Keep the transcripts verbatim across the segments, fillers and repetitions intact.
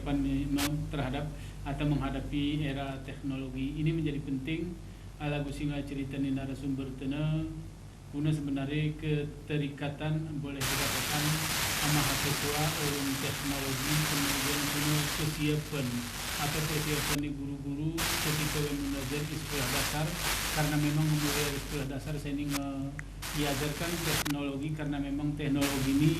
Pan memang terhadap atau menghadapi era teknologi ini menjadi penting, alagu singa cerita ni narasumber tene, kuna sebenarnya keterikatan boleh dikatakan mahasiswa ulun teknologi, kemudian kuna kesiapan atau kesiapan ni guru-guru ketika we mengajar di sekolah dasar, karena memang memulai dari sekolah dasar saya ini nge- diajarkan teknologi, karena memang teknologi ini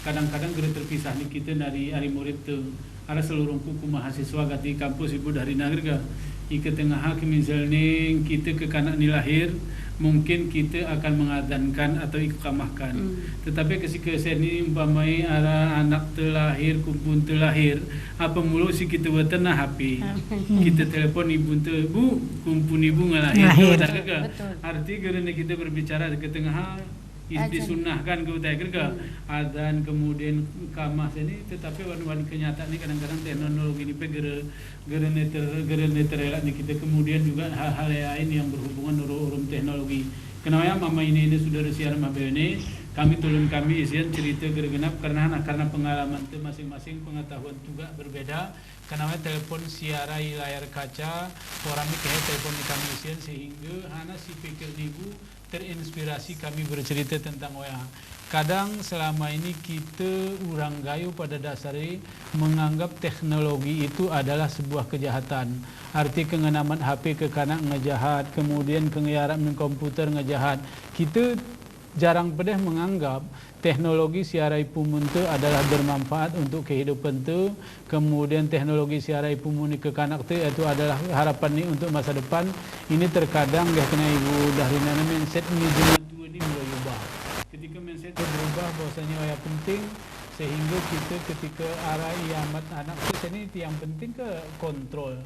kadang-kadang gera terpisah ni kita dari ari murid tu. Ara seluruh kuku mahasiswa gati kampus ibu dari nager ga. Ika tengah hak misalnya kita ke kanak ni lahir, mungkin kita akan mengadankan atau ikakamahkan. Hmm. Tetapi kesika seni umpamai ara anak tu lahir, kumpun tu lahir, apa mulu si kita weten na H P. Hmm. Kita telepon ibu tu, "Bu, kumpun ibu ngalahir." Ngalahir. Betul. Arti gera ni kita berbicara ke tengah hak is- Adan. Disunahkan ke utai ke, hmm, adan, kemudian kamah seni, tetapi wan, wan kenyataan ni kadang-kadang teknologi ni pe gera, gera neter, gera neter elak ni kita, kemudian juga hal-hal lain yang berhubungan urum, urum teknologi. Kenapa ya mama ini, ini sudah siar mabene, kami tulun kami isian cerita gera genap karena, nah, karena pengalaman te masing-masing, pengetahuan juga berbeda. Kenapa telepon siarai layar kaca, orang ni kehe telepon ni kami isian sehingga hana si pikir nibu terinspirasi kami bercerita tentang oya. Kadang selama ini kita urang gayo pada dasarnya menganggap teknologi itu adalah sebuah kejahatan. Arti ke ngenamat H P ke kanak ngejahat, kemudian ke ngeyarap main komputer ngejahat. Kita jarang pedeh menganggap teknologi siarai pumun tu adalah bermanfaat untuk kehidupan tu, kemudian teknologi siarai pumun ni ke kanak tu, itu adalah harapan ni untuk masa depan. Ini terkadang geh kena ibu dari nana mindset ni jematua ni mulai ubah. Ketika mindset berubah, bahwasanya oya penting, sehingga kita ketika ara iamat anak tu seni yang penting ke kontrol.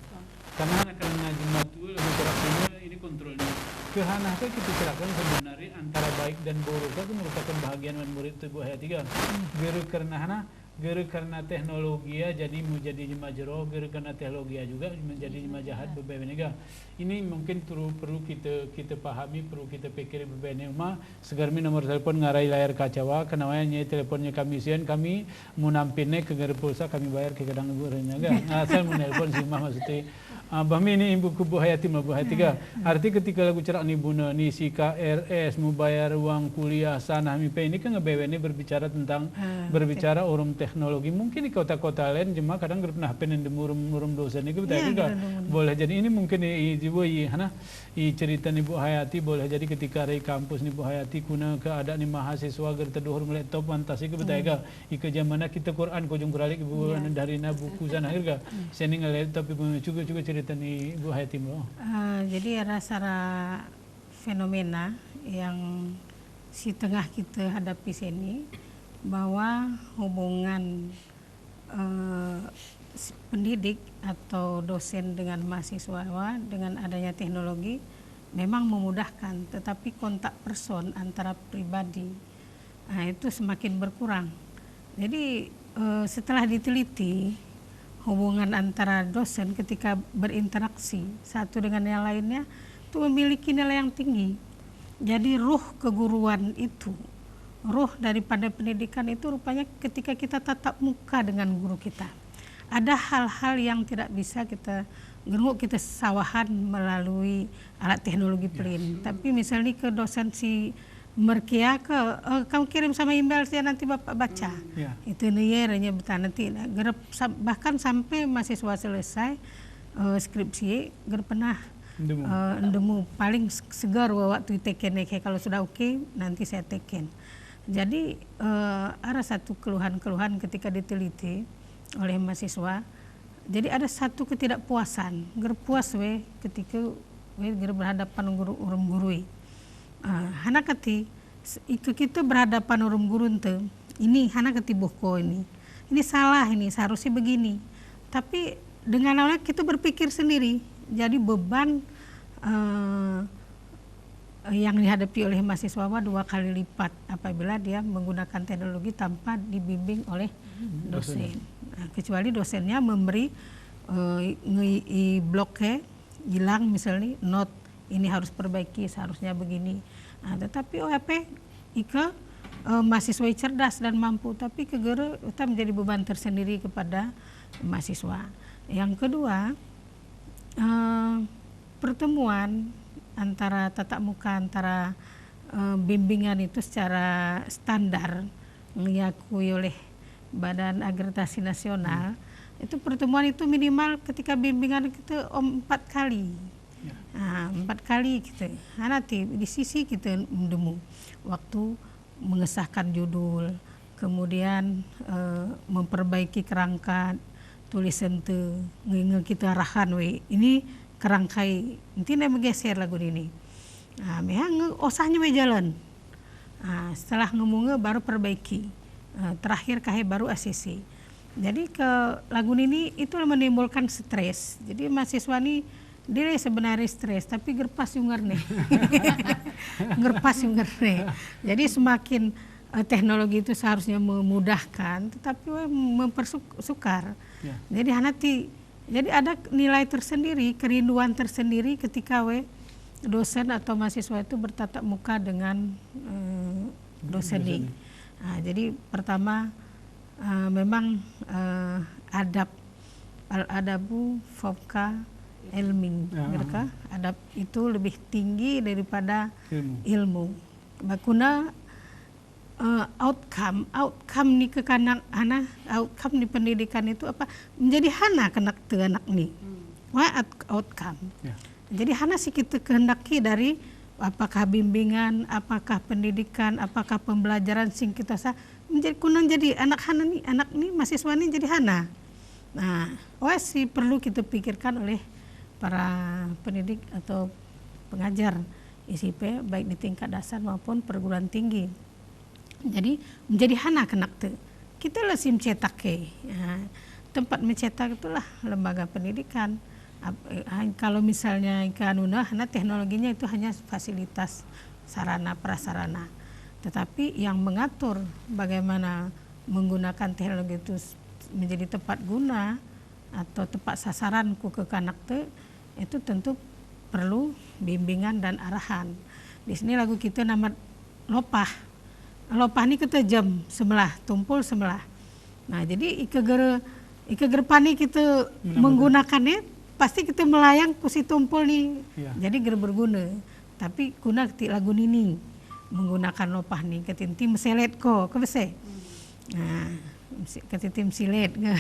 Karena hana karena jematua lagu cerakna ini kontrolnya. Ke hana ke kita cerakan sebenarnya antara baik dan buruk itu merupakan bahagian wan murid tu Bu Hayati ga. Hmm. Gera karena hana, gera karena teknologi ya jadi menjadi jema jero, gera karena teknologi ya juga menjadi jema jahat, beberapa negara. Ini mungkin perlu, perlu kita, kita pahami, perlu kita pikir beberapa negara. Segar mi nomor telepon ngarai layar kaca wa, kenapa ya nyai teleponnya kami isian, kami mu nampinne ke gera pulsa kami bayar ke kadang ibu renya ga. Asal mu nelpon si mah maksudnya. Ah, bah mi ini ibu ku Bu Hayati mah, Bu Hayati ga. Hmm. Arti ketika lagu cerak ni buna, ni si K R S, mu bayar uang kuliah sana, mi pe ini ke ngebewe ni berbicara tentang, ah, berbicara urum teknologi. Mungkin di kota-kota lain jema kadang grup nah penen demu urum, urum dosen ni ke betul ga. Boleh jadi ini mungkin i, i, jiwa i, hana, i cerita ni Bu Hayati, boleh jadi ketika ari kampus ni Bu Hayati, kuna keadaan ni mahasiswa ger teduh urum laptop mantas i ke betul ga. Ika jaman na kita Quran kujung kuralik ibu, anu dari na buku sana akhir ga. Seni nge-laptop ibu, cuba, cuba cerita ni Bu Hayati, Bu. Ah, jadi ada sara fenomena yang si tengah kita hadapi seni, bahwa hubungan, eh, s-, pendidik atau dosen dengan mahasiswa dengan adanya teknologi memang memudahkan, tetapi kontak person antara pribadi, ah, itu semakin berkurang. Jadi, eh, setelah diteliti, hubungan antara dosen ketika berinteraksi satu dengan yang lainnya itu memiliki nilai yang tinggi. Jadi, ruh keguruan itu, ruh daripada pendidikan itu rupanya ketika kita tatap muka dengan guru kita. Ada hal-hal yang tidak bisa kita, gerung kita sawahan melalui alat teknologi pelin. Tapi misalnya ke dosen si merkia ke, eh, kamu kirim sama email saya, nanti Bapak baca. Itu ne ye renya beta nanti, nah, gerep sam-, bahkan sampai mahasiswa selesai, eh, skripsi, gerep pernah, eh, ndemu paling se-, segar wa waktu iteken ne, kalau sudah oke, nanti saya teken. Jadi, eh, ada satu keluhan-keluhan ketika diteliti oleh mahasiswa. Jadi ada satu ketidakpuasan, ger puas we ketika we ger berhadapan guru, urum guru i. Ah, hana kati, s-, ika kita berhadapan urum guru nte, ini hana kati buhko ini. Ini salah ini, seharusnya begini. Tapi dengan awalnya kita berpikir sendiri. Jadi beban, eh, yang dihadapi oleh mahasiswa dua kali lipat apabila dia menggunakan teknologi tanpa dibimbing oleh dosen. Nah, kecuali dosennya memberi, eh, nge-, i bloknya hilang misalnya, note ini harus perbaiki, seharusnya begini. Nah, tetapi O H P ika eh, mahasiswa cerdas dan mampu, tapi kegere itu menjadi beban tersendiri kepada mahasiswa. Yang kedua, eh, pertemuan antara tatap muka, antara, eh, bimbingan itu secara standar yang diakui oleh Badan Akreditasi Nasional, itu pertemuan itu minimal ketika bimbingan itu, em, empat kali. Ya. Nah, empat kali kita. Nah, nanti di sisi kita mendemu waktu mengesahkan judul, kemudian, eh, memperbaiki kerangka tulisan te, nge, nge kita arahan we. Ini kerangka i, nanti ne menggeser lagu ini. Nah, mehang nge, osahnya we jalan. Nah, setelah ngemu nge baru perbaiki. Eh, terakhir kahe baru A C C. Jadi ke lagu ini itu menimbulkan stres. Jadi mahasiswa ini dia sebenarnya stres, tapi gerpas yungar ne. Gerpas yungar ne. Jadi semakin, eh, teknologi itu seharusnya memudahkan, tetapi we mempersukar. Ya. Jadi hanati, jadi ada nilai tersendiri, kerinduan tersendiri ketika we dosen atau mahasiswa itu bertatap muka dengan, eh, dosen. Dosen. Nah, jadi pertama, eh, memang, eh, adab, al-adabu fauqa ilmi. Ya. Gitu kan? Adab itu lebih tinggi daripada ilmu. Ilmu. Makuna, eh, outcome, outcome ni kekanak-kanakan, outcome ni pendidikan itu apa? Menjadi hana kenak te anak ni. Hmm. Wa out-, outcome. Ya. Jadi hana sing kita kehendaki dari apakah bimbingan, apakah pendidikan, apakah pembelajaran sing kita sa-, menjadi kunang jadi anak hana ni, anak ni, mahasiswa ni jadi hana. Nah, wa sing perlu kita pikirkan oleh para pendidik atau pengajar S I P, baik di tingkat dasar maupun perguruan tinggi. Jadi, menjadi hana kenak te. Kita lah sing mencetak ke. Ya, tempat mencetak itulah lembaga pendidikan. Ap-, eh, kalau misalnya ke anu na, hana teknologinya itu hanya fasilitas sarana prasarana. Tetapi yang mengatur bagaimana menggunakan teknologi itu s-, menjadi tepat guna atau tepat sasaran ku kekanak te, itu tentu perlu bimbingan dan arahan. Di sini lagu kita nama lopah. Lopah ni kita jam sebelah, tumpul sebelah. Nah, jadi ikeger, ikeger pani kita menggunakannya, pasti kita melayang ku si tumpul ni. Ya. Jadi ger berguna. Tapi kuna keti lagu nini menggunakan lopah ni, keti nti meselet ko, ke bese. Nah, mesi-, keti nti meselet ke.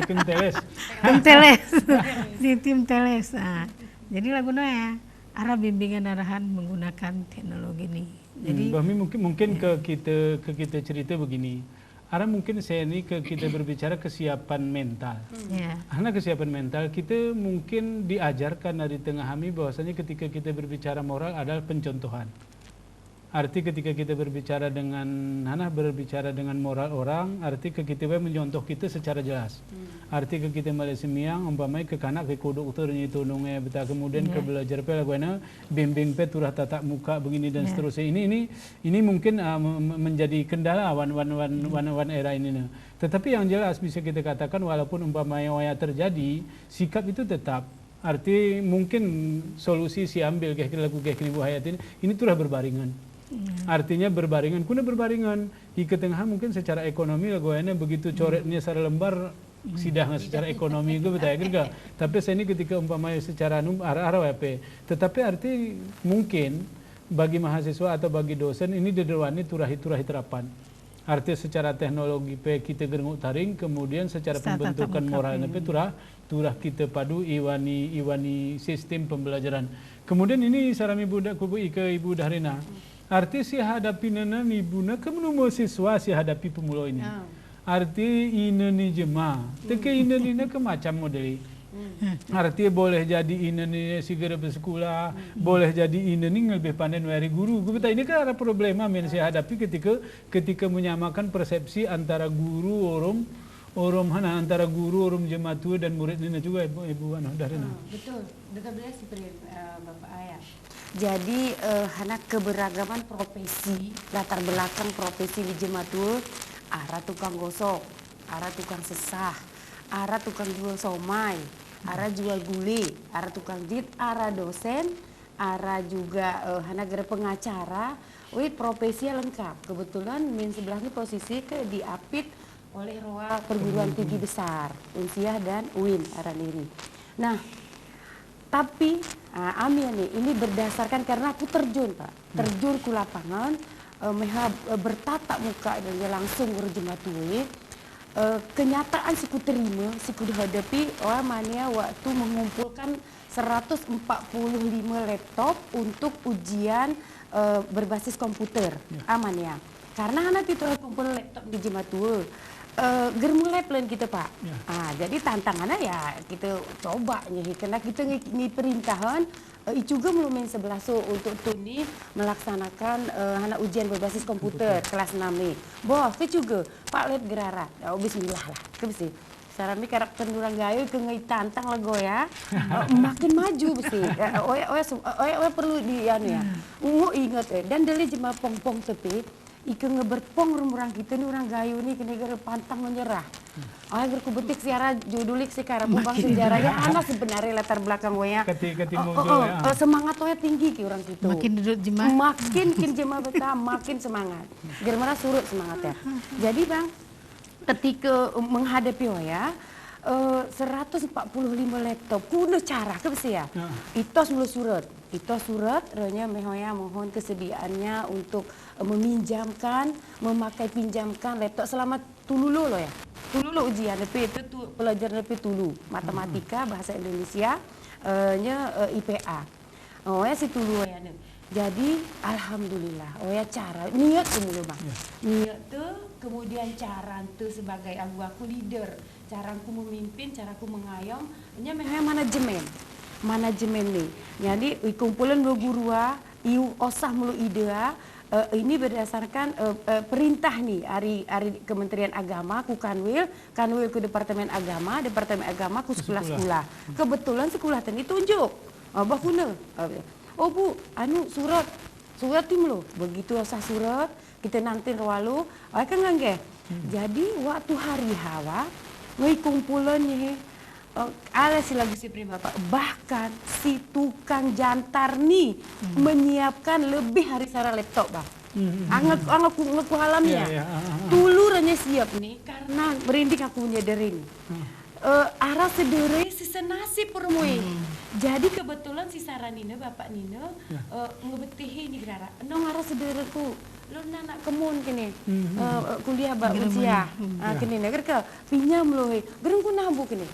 Tim teles. Tim teles. Si tim teles. Nah, jadi lagu na ya, ara bimbingan arahan menggunakan teknologi ni. Jadi, hmm, Mbak Mi, mungkin, mungkin, ya, ke kita, ke kita cerita begini. Ara mungkin saya ini ke kita berbicara kesiapan mental. Ya. Karena kesiapan mental, kita mungkin diajarkan dari tengah kami bahwasanya ketika kita berbicara moral adalah pencontohan. Arti ketika kita berbicara dengan, hana berbicara dengan moral orang, arti ke kita mencontoh kita secara jelas. Hmm. Arti ke kita mele semiang, umpamai ke kanak ke kodok tu nyi tunung e beta, kemudian ke, ya, belajar pe lagu ena, bimbing pe turah tatap muka begini dan, ya, seterusnya. Ini, ini, ini mungkin, ah, me-, me-, menjadi kendala wan, wan, wan, hmm, wan, wan era ini, nah. Tetapi yang jelas bisa kita katakan, walaupun umpamanya waya terjadi, sikap itu tetap. Arti mungkin solusi si ambil geh lagu geh kini Bu Hayati ini, ini turah berbaringan. Hmm. Artinya berbaringan, kuna berbaringan. Ike tengah mungkin secara ekonomi lagu ena begitu, hmm, coretnya sara lembar, hmm, sidah nggak secara ekonomi ke beta ya, gitu. Tapi saya ini ketika umpamanya secara num, arah-arah W P. Tetapi arti mungkin bagi mahasiswa atau bagi dosen ini dederwani turahi-turahi terapan. Arti secara teknologi pe kita gerenguk taring, kemudian secara pembentukan moral pe turah, turah kita padu iwani, iwani sistem pembelajaran. Kemudian ini sarami budak kubu ike Ibu Dahrina. Arti si hadapi nenen ibu na kemenu mahasiswa si hadapi pemulo ini. Ah. Arti ine ni jema. Teke ine ni ne ke macam modeli. Hmm. Arti boleh jadi ine ni sigera bersekula, hmm, boleh jadi ine ni ngelebih panen wari guru. Ku beta ini kan ada problema men si hadapi ketika, ketika menyamakan persepsi antara guru orom, orom hana, antara guru orom jematua dan murid nina juga Ibu, Ibu anu Dahrina. Ah, betul. Betul, betul si Prin, eh, Bapak Ayah. Jadi, eh, hana keberagaman profesi, latar belakang profesi di jematua, ara tukang gosok, ara tukang sesah, ara tukang jual somai, ara jual gulé, ara tukang jit, ara dosen, ara juga, eh, hana gera pengacara, wih, profesi lengkap. Kebetulan min sebelah ini posisi ke diapit oleh roa perguruan tinggi besar, Unsiah dan uin aran ini. Nah, tapi, ah, ami ini, ini berdasarkan karena aku terjun, Pak. Terjun ke lapangan, eh, meha, eh, bertatap muka dengan langsung guru jematua. Eh, kenyataan si ku terima, si ku hadapi, oh, mane waktu mengumpulkan seratus empat puluh lima laptop untuk ujian, eh, berbasis komputer. Ya. Aman ya. Karena hana pi terus kumpul laptop di jematua. Eh, ger mulai plan kita, Pak. Ya. Ah, jadi tantangannya ya kita coba nih, karena kita ngi, ngi perintahan, eh, i juga melumin sebelah so untuk tuni melaksanakan, eh, hana ujian berbasis komputer kelas enam nih. Boh, ke juga, Pak, lihat gerarak. Oh, bismillah lah. Ke besi. Saran mi karakter orang gayo ke ngai tantang lego ya. Eh, makin maju besi. Eh, oya, oya, su-, oya, oya perlu di anu ya. Ungu inget, eh. Dan deli jema pong-pong tepi, ika ngeberpong orang kita nih orang gayo nih kena gera pantang menyerah. Ay, ger ku betik siara judul ik sekarang bang sejarahnya ana sebenarnya latar belakang waya. Keti, keti oh, muncul, oh, ya. Eh, semangat waya tinggi ki orang kita. Makin duduk jema. Makin kin jema beta, makin semangat. Ger mara surut semangatnya. Jadi, Bang, ketika, eh, menghadapi waya, eh, seratus empat puluh lima laptop, kuna cara ke besi ya? Ya. Itos mulu surat. Itos surat, ranya mehoya mohon kesediaannya untuk, eh, meminjamkan, memakai pinjamkan laptop selama tululo lo ya. Tululo ujian, tapi itu tu pelajaran tapi tulu, matematika, bahasa Indonesia, eh, nya, eh, I P A. Oh, ya si tulu ya ne. Jadi, alhamdulillah. Oh, ya cara. Niat tu mulu, Bang. Ya. Niat tu, kemudian cara tu sebagai aku, aku leader. Cara aku memimpin, cara aku mengayom. Nya memang manajemen. Manajemen nih. Jadi, i kumpulan mulu guru, ah, iu osah mulu ide, ah, eh, ini berdasarkan, eh, eh, perintah nih, ari, ari Kementerian Agama, ku Kanwil, Kanwil ku Departemen Agama, Departemen Agama ku sekolah-sekolah. Kebetulan sekolah tadi tunjuk. Ah, bakuna. Ah, oh, Bu, anu, surat. Surat tim lo. Begitu asah surat, kita nanti rualu, ay kan ngangge. Jadi, waktu hari hawa, ngai kumpulan nih, eh, ala si lagu si prima, Pak. Bahkan si tukang jantar nih menyiapkan lebih hari sara laptop, Bang. Angak, angak ku, angak ku halam ya. Iya, iya, ah, ah, ah. Tulu ranya siap nih, karena merinding aku punya dering. Eh, ara sedere si senasi permui. Jadi kebetulan si sara nine, bapak nine, eh, ngebetihi ni gerara. Nong ara sedereku, lo nanak kemun kene. Eh, eh, kuliah ba usia. Ah, kene ne, gerke, pinyam lo he. Gereng ku nabu kene.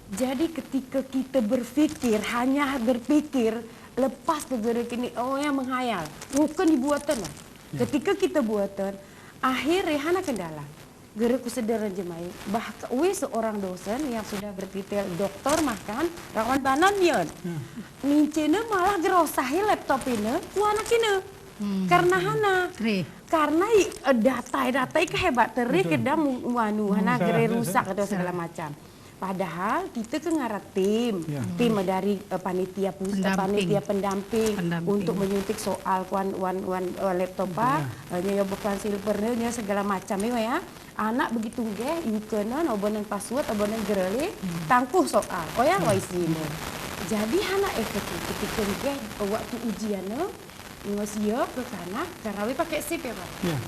Jadi ketika kita berpikir, hanya berpikir, lepas ke gere kene, oh ya menghayal. Bukan dibuatan lah. Ketika kita buatan, akhirnya hana kendala. Gere ku sederan jemai, bahkan, wih, seorang dosen yang sudah bertitel doktor, bahkan rawan banan mian. Nincene malah gere osahi laptop ine, ku anak ine. Karena hana. Karena i, eh, data, data i kehebat, teri kedam wanu, hana gere rusak atau segala macam. Padahal kita ke ngara tim, tim dari, eh, panitia pus-, eh, panitia pendamping untuk menyuntik soal kuan, wan, wan, eh, laptop, Pak. Eh, nyo, yo bukan silver, nyo segala macam, ya. Anak begitu nggih, iukenan, obanan password, obanan gereli, tangkuh soal. Oh ya, wai sini. Jadi, hana efektif ketika nggih, waktu ujian, nggih siap ke kanak, karena wih pakai sip ya, Pak. Ya.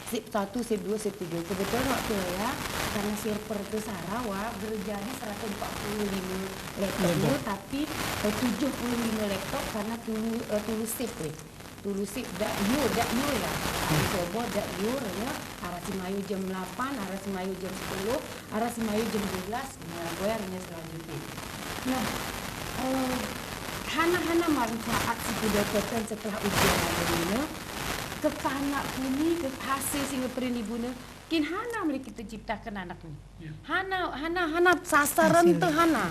Sip satu, sip dua, sip tiga. Kebetulan waktu ya, karena server itu sara, wah, terjadi seratus empat puluh lima laptop, tapi, eh, tujuh puluh lima laptop karena tulu, eh, tulu sip, wih. Tulu sip dak yo, dak yo ya. Coba dak yo, ya. Ara si mayu jam delapan, ara si mayu jam sepuluh, ara si mayu jam dua belas, nah, goyang ini selanjutnya. Nah, eh, hana-hana manfaat si ku dapatkan setelah ujian ini, ke kanak kuni, ke hasil si ngeperin ibune, kin hana meli kita ciptakan anak ni. Hana, hana, hana sasaran te hana.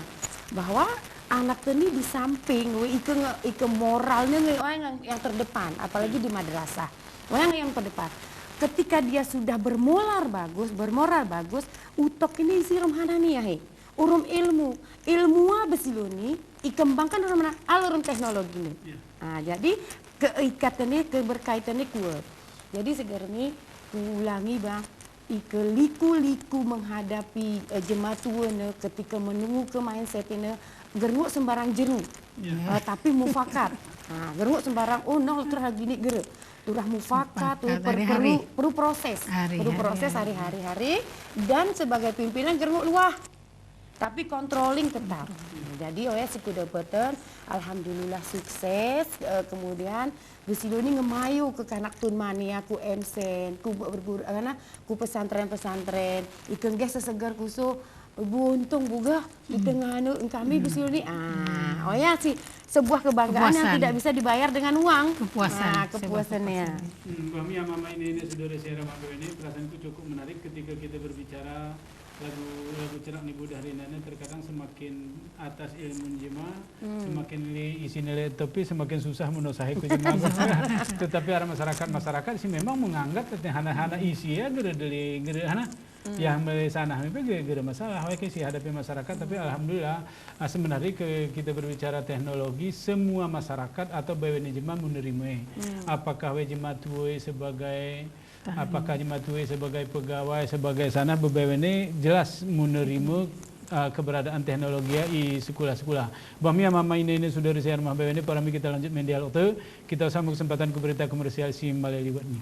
Bahwa anak te ni di samping, wih, ike nge-, ike moralnya nge-, yang, yang terdepan, apalagi di madrasah. Wayang yang terdepan. Ketika dia sudah bermoral bagus, bermoral bagus, utok ini isi rum hana ni ya, he. Urum ilmu. Ilmu apa sih lo ni? Ikembangkan urum mana? Al urum teknologi ni. Ya. Nah, jadi keikatan ni, keberkaitan ni kuat. Jadi seger ni, kuulangi, Bang, ike liku-liku menghadapi, eh, jematua ne, ketika menunggu ke mindset ne, geruk sembarang jeru. Ya. Eh, tapi mufakat. Nah, gernguk sembarang, oh, noh, terus lagi ini ger-, terus mufakat, terus per-, perlu, perlu proses. Hari-hari. Perlu proses hari-hari, hari. Dan sebagai pimpinan gernguk luah. Tapi controlling tetap. Jadi, oya si ku dapeten, alhamdulillah sukses. Eh, kemudian, ge siloni ngemayu ke kanak Tun Mania, ku emsen, ku ber-, berguru, eh, na, ku pesantren-pesantren. Ikeng ge seseger kusu, buntung bugah, ikeng nganu, kami ge siloni. Ah, oya si sebuah kebanggaan yang tidak bisa dibayar dengan uang. Kepuasan. Ah, kepuasannya. Hmm, Mbah Mia, Mama, Ine, Ine, sodara-sodara, Mbah Ine, perasaanku cukup menarik ketika kita berbicara lagu, lagu Cerak Ni Buda hari ini, terkadang semakin atas ilmu jema, semakin le isi nilai, tapi semakin susah menosahi ku jema. Tetapi ada masyarakat, masyarakat si memang menganggap teteh hana, hana isi ya, gere deli, gere hana. Ya, mele sana, mele gere, gere masalah, oke, si hadapi masyarakat, tapi alhamdulillah, ah, sebenarnya ke-, kita berbicara teknologi, semua masyarakat atau bebe ni jema menerima. Apakah we jema tuai sebagai Apakah jema tuai sebagai pegawai, sebagai sana, bebe ni jelas menerima, ah, keberadaan teknologi i sekolah-sekolah. Mbah Mia, Mama, Ine, Ine, sodara-sodara, Mbah, bebe ni, parami kita lanjut main dialog tu. Kita sambung kesempatan ke berita komersial si maleliwat ni.